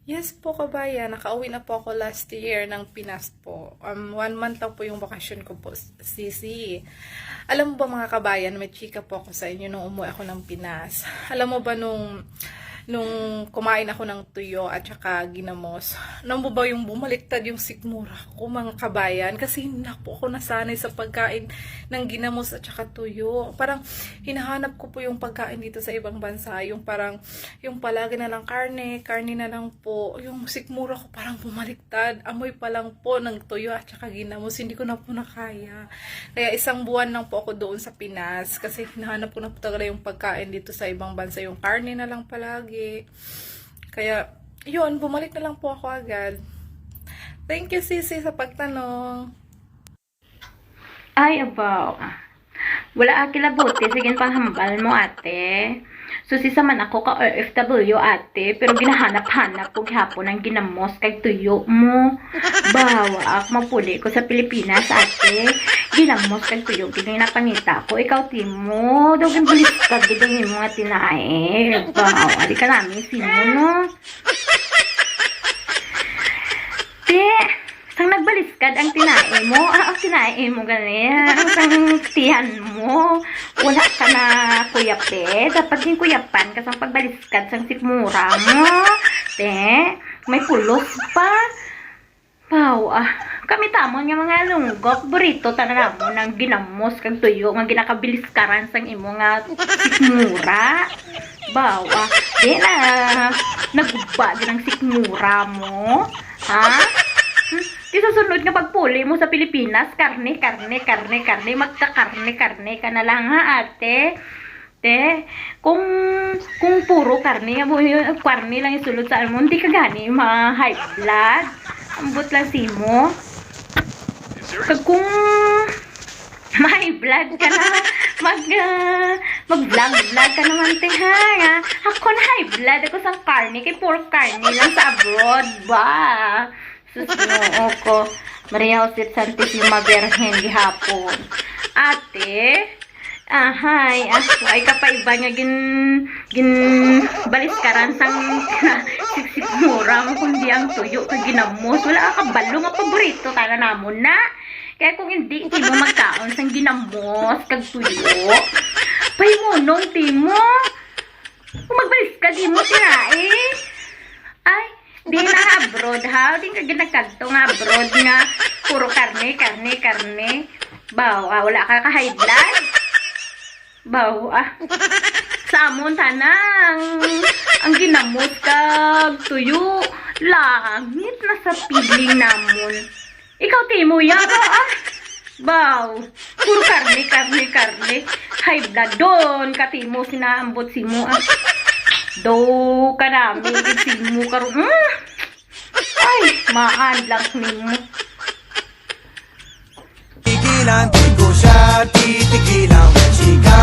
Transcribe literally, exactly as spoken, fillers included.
Yes po, kabayan. Nakauwi na po ako last year ng Pinas po. Um, one month lang po yung bakasyon ko po, Sisi. Alam mo ba, mga kabayan, may chika po ako sa inyo nung umuwi ako ng Pinas. Alam mo ba, nung, nung kumain ako ng tuyo at saka ginamos, alam mo ba yung bumaliktad yung sikmura ko, mga kabayan? Kasi hindi na po ako nasanay sa pagkain ng ginamos at saka tuyo. Parang hinahanap ko po yung pagkain dito sa ibang bansa, yung parang, yung palagi na lang karne, karne na lang po. Yung sikmura ko parang bumaliktad. Amoy pa lang po ng tuyo at saka ginamos. Hindi ko na po nakaya. Kaya isang buwan lang po ako doon sa Pinas kasi hinahanap ko na po talaga yung pagkain dito sa ibang bansa. Yung karne na lang palagi. Kaya, yun, bumalik na lang po ako agad. Thank you, Sisi, sa pagtanong. Ay, abaw. Wala, aki, labuti sa ginpanghambal mo, ate. Susi sa man ako ka O F W, ate, pero ginahanap-hanap ko gihapon ang ginamos kag tuyo mo. Bawa ak mapuli ko sa Pilipinas, ate. Ginamos kag tuyo gid ang napangita ko. Ikaw, Timo, daw ginbaliskad gid ang imo nga tinae. Bawa, di ka namin sino, no? Te, sang nagbaliskad ang tinae mo, ah, ang tinae mo gani, ah, ang sang tiyan mo, wala ka na kuyapi. Dapat ginkuyapan ka sang pagbaliskad sang sikmura mo. Te, may pulos pa. Wow, ah, kami tamon nga mga lunggok, burrito, tanan namon ang ginamos kag tuyo nga ginakabiliskaran sang imo nga sikmura. Baw, ah, di na, naguba din ang sikmura mo. Ha? Hmm? Di sa sunod nga pagpuli mo sa Pilipinas, karne, karne, karne, karne, magkakarne-karne ka na lang, ha, ate? Te, kung, kung puro karne, amo yun, karne lang isulod sa amo, hindi ka gani ma-high blood. Ambot lang simo. Kag kung ma-high blood ka na, mag, ah, mag-vlog-vlog ka naman, te, ha? Nga, ako na high blood, ako sang karne, kay puro karne lang sa abroad, ba? Sus, Ginoo ko. Maria Josep Santisima Birhen gihapon. Ate, ahay, ah, way ka pa iba nga gin, ginbaliskaran sang sikmura mo, kundi ang tuyo kag ginamos. Wala ka kabalo nga paborito tanan namon na. Kaya kung hindi, hindi mo magkaon sang ginamos kag tuyo. Pahimunong, Timo. Kung magbaliskad, di mo tinae. Ay, di na abroad, ha? Di ka ginagkadto nga abroad nga puro karne, karne, karne. Baw, ah, wala ka ka-high blood? Baw, ah. Sa amon, tanang, ang ginamos kag tuyo, langit na sa piling namon. Ikaw, Timo, yaro, ah. Baw, puro karne, karne, karne. High blood, don ka, Timo, sinaambot simo, ah. Do ka namin, simo karon. Mm. Ay, maan lang nimo. Tigilan ko siya, titigilan mo, chika.